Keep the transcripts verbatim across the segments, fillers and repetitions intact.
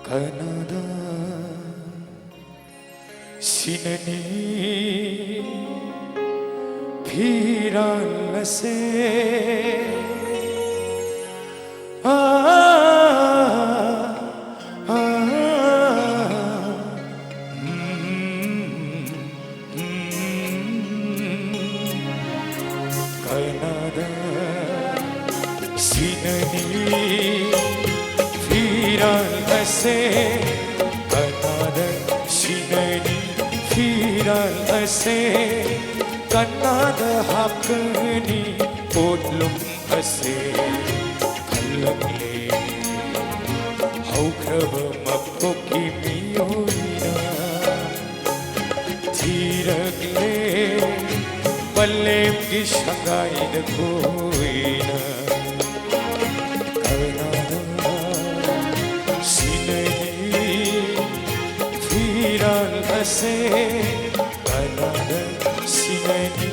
ꯀꯅꯥꯗ ꯁꯤꯅꯅꯤ ꯐꯤꯔꯥꯜ ꯑꯁꯦ꯫ ꯑꯥ, ꯑꯥ, ꯎꯝ, ꯎꯝ, ꯀꯅꯥꯗ ꯁꯤꯅꯅꯤ ꯐꯤꯔꯥꯜ ꯑꯁꯦ꯫ ꯀꯅꯥꯗ ꯁꯤꯅꯅꯤ ꯐꯤꯔꯥꯜ ꯑꯁꯦ꯫ ꯀꯅꯥꯗ ꯍꯥꯞꯀꯅꯤ ꯄꯣꯠꯂꯨꯝ ꯑꯁꯦ꯫ ꯈꯜꯂꯛꯂꯦ ꯍꯧꯈ꯭ꯔꯕ ꯃꯄꯣꯛꯀꯤ ꯃꯤꯑꯣꯏꯅ꯫ ꯊꯤꯔꯛꯂꯦ ꯄꯂꯦꯝꯒꯤ ꯁꯪꯒꯥꯏꯗ ꯀꯣꯏꯅ꯫ ꯀꯅꯥꯗ ꯁꯤꯅꯅꯤ ꯐꯤꯔꯥꯜ ꯑꯁꯦ꯫ ꯀꯅꯥꯗ ꯁꯤꯅꯅꯤ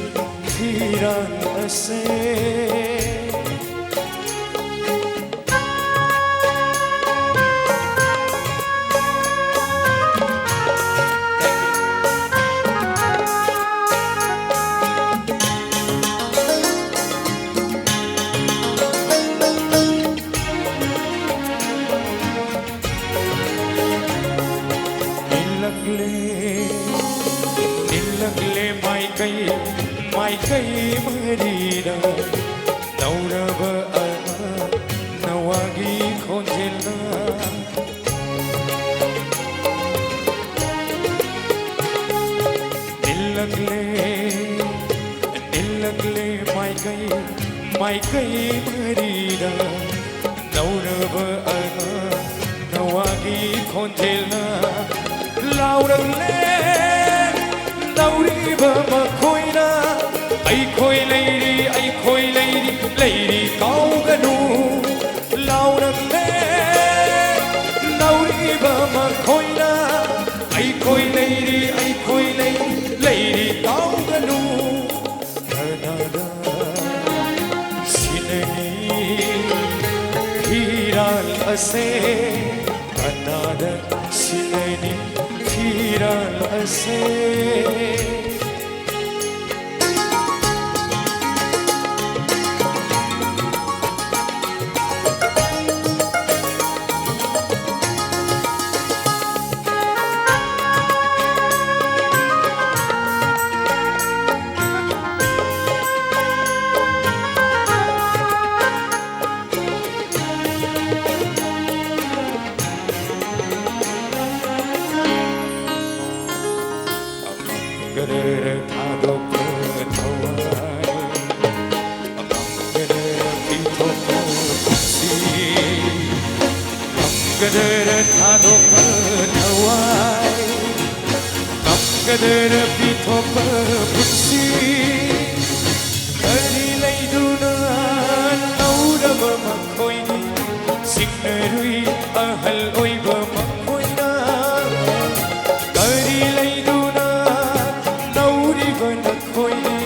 ꯐꯤꯔꯥꯜ ꯑꯁꯦ꯫ ꯅꯤꯜꯂꯛꯂꯦ, ꯅꯤꯜꯂꯛꯂꯦ ꯃꯥꯏꯀꯩ, ꯃꯥꯏꯀꯩ ꯃꯔꯤꯗ ꯅꯧꯔꯕ ꯑꯉꯥꯡ ꯅꯋꯥꯒꯤ ꯈꯣꯟꯖꯦꯜꯅ꯫ ꯅꯤꯜꯂꯛꯂꯦ, ꯅꯤꯜꯂꯛꯂꯦ ꯃꯥꯏꯀꯩ, ꯃꯥꯏꯀꯩ ꯃꯔꯤꯗ ꯅꯧꯔꯕ ꯑꯉꯥꯡ ꯅꯋꯥꯒꯤ ꯈꯣꯟꯖꯦꯜꯅ꯫ ꯂꯥꯎꯔꯛꯂꯦ ꯅꯧꯔꯤꯕ ꯃꯈꯣꯏꯅ, "ꯑꯩꯈꯣꯏ ꯂꯩꯔꯤ, ꯑꯩꯈꯣꯏ ꯂꯩꯔꯤ, ꯂꯩꯔꯤ ꯀꯥꯎꯒꯅꯨ"꯫ ꯂꯥꯎꯔꯛꯂꯦ ꯅꯧꯔꯤꯕ ꯃꯈꯣꯏꯅ, "ꯑꯩꯈꯣꯏ ꯂꯩꯔꯤ, ꯑꯩꯈꯣꯏ ꯂꯩꯔꯤ, ꯂꯩꯔꯤ ꯀꯥꯎꯒꯅꯨ"꯫ ꯀꯅꯥꯗ ꯁꯤꯅꯅꯤ ꯐꯤꯔꯥꯜ ꯑꯁꯦ? ꯀꯅꯥꯗ ꯁꯤꯟꯅꯅꯤ ꯐꯤꯔꯥꯜ ꯑꯁꯦ? ꯉꯝꯒꯗꯔ ꯊꯥꯗꯣꯛꯄ ꯊꯋꯥꯏ? ꯉꯝꯒꯗꯔ ꯄꯤꯊꯣꯛꯄ ꯄꯨꯟꯁꯤ? ꯉꯝꯒꯗꯔ ꯊꯥꯗꯣꯛꯄ ꯊꯋꯥꯏ? ꯉꯝꯒꯗꯔ ꯄꯤꯊꯣꯛꯄ ꯄꯨꯟꯁꯤ? ꯀꯔꯤ ꯂꯩꯗꯨꯅ ꯅꯧꯔꯕ ꯃꯈꯣꯏꯅꯤ? ꯁꯤꯡꯅꯔꯨꯏ ꯑꯍꯜ ꯑꯣꯏꯕ ꯃꯈꯣꯏꯅ꯫ ꯀꯔꯤ ꯂꯩꯗꯨꯅ ꯅꯧꯔꯤꯕ ꯅꯈꯣꯏꯅꯤ?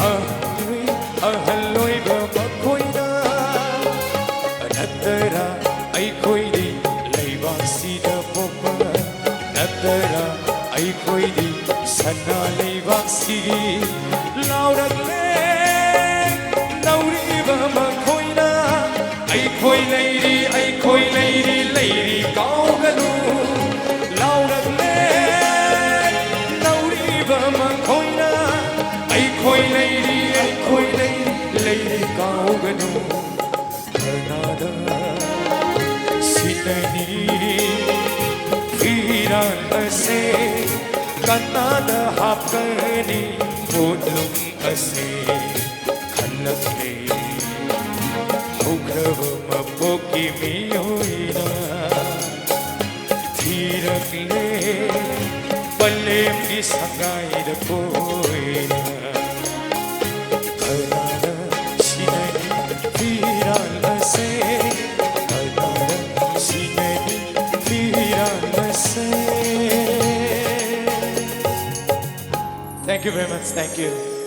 ꯑꯍꯜ ꯑꯍꯜ ꯑꯣꯏꯕ ꯃꯈꯣꯏꯅ꯫ ꯅꯠꯇꯔꯥ ꯑꯩꯈꯣꯏꯗꯤ ꯂꯩꯕꯥꯛꯁꯤꯗ ꯄꯣꯛꯄ? ꯅꯠꯇꯔꯥ ꯑꯩꯈꯣꯏꯗꯤ ꯁꯅꯥ ꯂꯩꯕꯥꯛꯁꯤꯒꯤ? ꯂꯥꯎꯔꯛꯂꯦ ꯅꯧꯔꯤꯕ ꯃꯈꯣꯏꯅ꯫ ꯑꯩꯈꯣꯏ ꯂꯩꯔꯤ, ꯑꯩꯈꯣꯏ ꯂꯩꯔꯤ, ꯂꯩꯔꯤ ꯀꯥꯎꯒꯅꯨ꯫ ꯂꯥꯎꯔꯛꯂꯦ ꯅꯧꯔꯤꯕ ꯃꯈꯣꯏꯅ꯫ ꯑꯩꯈꯣꯏ ꯂꯩꯔꯤ, ꯑꯩꯈꯣꯏ ꯂꯩꯔꯤ, ꯂꯩꯔꯤ ꯀꯥꯎꯒꯅꯨ꯫ ꯀꯅꯥꯗ ꯁꯤꯟꯅꯅꯤ ꯐꯤꯔꯥꯜ ꯑꯁꯦ? ꯀꯅꯥꯗ ꯍꯥꯞꯀꯅꯤ ꯄꯣꯠꯂꯨꯝ ꯑꯁꯦ? ꯈꯜꯂꯛꯂꯦ ꯍꯧꯈ꯭ꯔꯕ ꯃꯄꯣꯛꯀꯤ ꯃꯤꯑꯣꯏꯅ꯫ ꯊꯤꯔꯛꯂꯦ ꯄꯂꯦꯝꯒꯤ ꯁꯪꯒꯥꯏꯗ ꯀꯣꯏꯅ꯫ ꯀꯅꯥꯅ ꯁꯤꯟꯅꯅꯤ ꯐꯤꯔꯥꯜ ꯑꯁꯦ? ꯀꯅꯥꯅ ꯁꯤꯟꯅꯅꯤ ꯐꯤꯔꯥꯜ ꯑꯁꯦ? Thank you very much. Thank you.